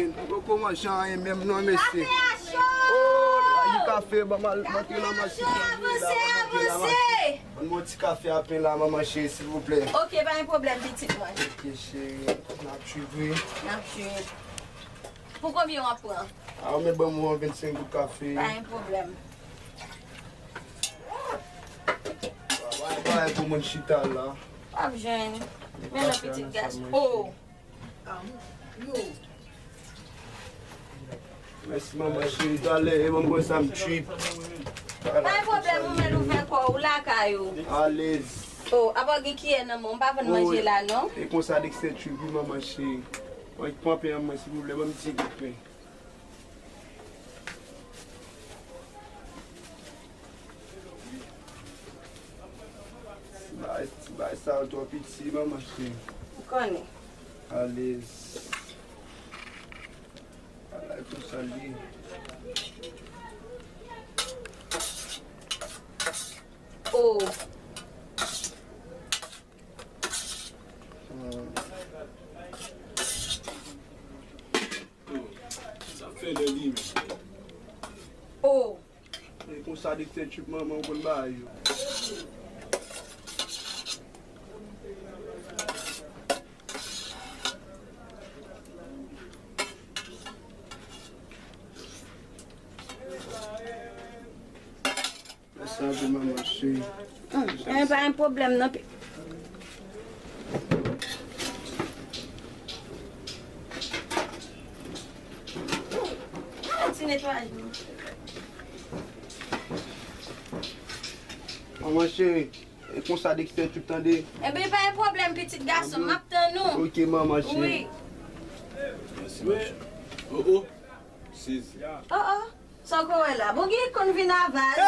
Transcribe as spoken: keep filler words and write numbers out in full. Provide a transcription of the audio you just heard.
Mwen poko manje anyen menm non, mesye. Kafe a cho! Oh, la, di kafe, ban m al, mwen te nan mache. Kafe a cho, avanse, avanse! Ban mwen ti kafe a pen la, manman cheri, silvouplè. Ok, pa gen pwoblèm, pitit mwen. Ok, cheri, n ap swiv, wi. N ap swiv. Pou konbyen w ap pran? A, ou mèt ban mwen vennsenk goud kafe. Pa gen pwoblèm. Bay, bay pou moun chita la. W ap jwenn. Men non, pitit gason. Oh! Mèsi, manman cheri. Talè, e ban mwen sa m trip. Pa gen pwoblèm, ou menm ouvè kò w lakay ou. Alèz. Oh, apa w gen kiyè nan men w? M pa vann manje la, non. E konsa, Dexter trip, wi, manman cheri. Mwen pran pen an mwen, silvouplè, ban m ti gout pen. Ti bagay, ti bagay sa yo twò piti, manman cheri. Ou konnen. Alèz. Ala konsa l ye. Oh. Hmm. Sa fè lè li menm. Oh. E konsa Dexter trip manman w konn bagay yo. Mèsi anpil manman cheri. Hum, eh, pa gen pwoblèm non. Pi- Ti netwayaj mwen. Manman cheri, e konsa Dexter trip tande. Enben pa gen pwoblèm pitit gason, m ap tann ou. Ok manman cheri. Wi. Mèsi manman cheri. Oh oh. Sezi. Oh oh. Sa w ko wè la? Bon, gen konn vin aval.